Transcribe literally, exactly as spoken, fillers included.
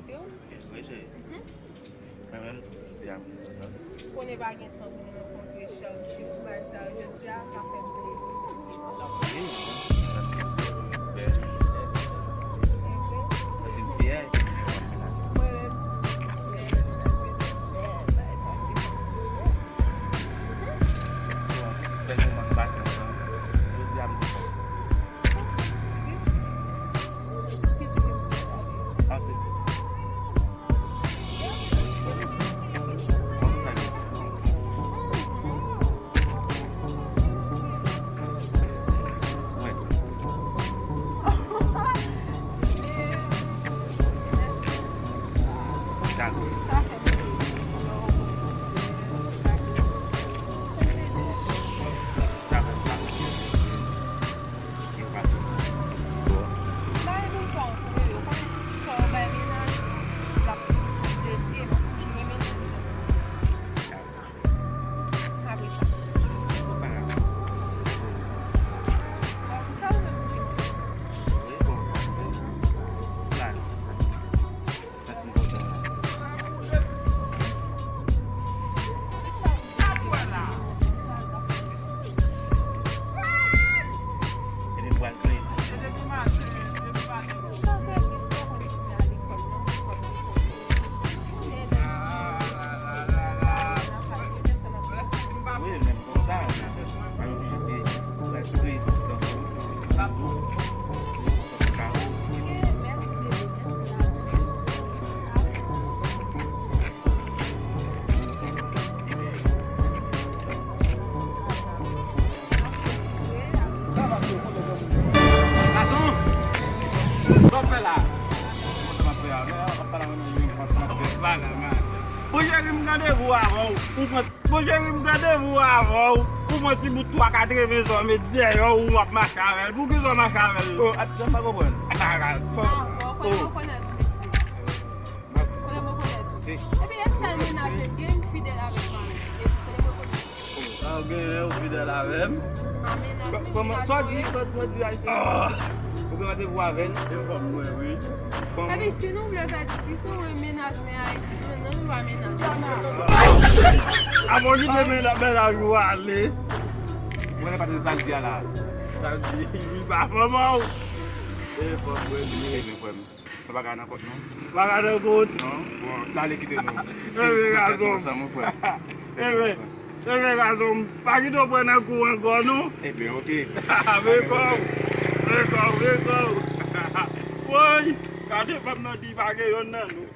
Wi, cheri. Mwen menm tou, jodi a, m kontan. Konnen pa gen tan pou nou rankontre chak jou, bagay sa yo, jodi a, sa fè m plezi, paske Santi m fyè. Mwen menm, bèl moman n pase ansanm. Jodi a, m kontan. Ansi. Konn sa li di. Wè. Dakò. Sa fè m pa. Yo pa tou. Bay nou fè yon kouri, yo konnen tout sa w bay mennaj ou, l ap plezi, l ap jere mennaj ou. Apre sa. Yo pa la. Bon, sa ou menm ou gen. Wi, bon. Plan. Santi m kontan. Epi m pral plede. Wi, menm konsa, pa oblije peye. Rèspè, tankou, tankou, tankou. Gason, sa w fè la? Bon, cheri, m gade vou avè w. Ou pran Bon, cheri, m gade vou avè w. Ou pran ti bout twa katreven san w met dèyè w, w ap mache avè l. Poukisa w mache avè l? Oh, atis, m pa konprann. Avè w, konnen m konn avè w, mesye. Konnen m konn avè w. Epi, e sèl mennaj li, m fidèl avèk mari m. Epi, konnen m konn avè w. Sa w genyen, ou fidèl avè m? A mennaj mwen, mennaj mwen. Sa w di, sa w di, sa w di, Ayisyen? Ou gen randevou avè l? E fanm mwen, wi. Epi, si nou vle fè diskisyon, mwen mennaj mwen Ayiti, non, nou pa mennaj. Avan w kite mennaj ou ale. Mwen pa tande sa l di a la. Sa l di, li pa fanm an. E fanm mwen li ye, men frè m. Sa pa ka nan kont, non. Pa ka nan kont. Non, bon, l ale kite nou. Enben, gason m. Enben, enben, gason m. Pa kite w pran nan kou ankò, non. Enben, oke. Mete kò w. Mete kò w, mete kò w. Woy, gade fanm nan di pa gen yonn nan nou.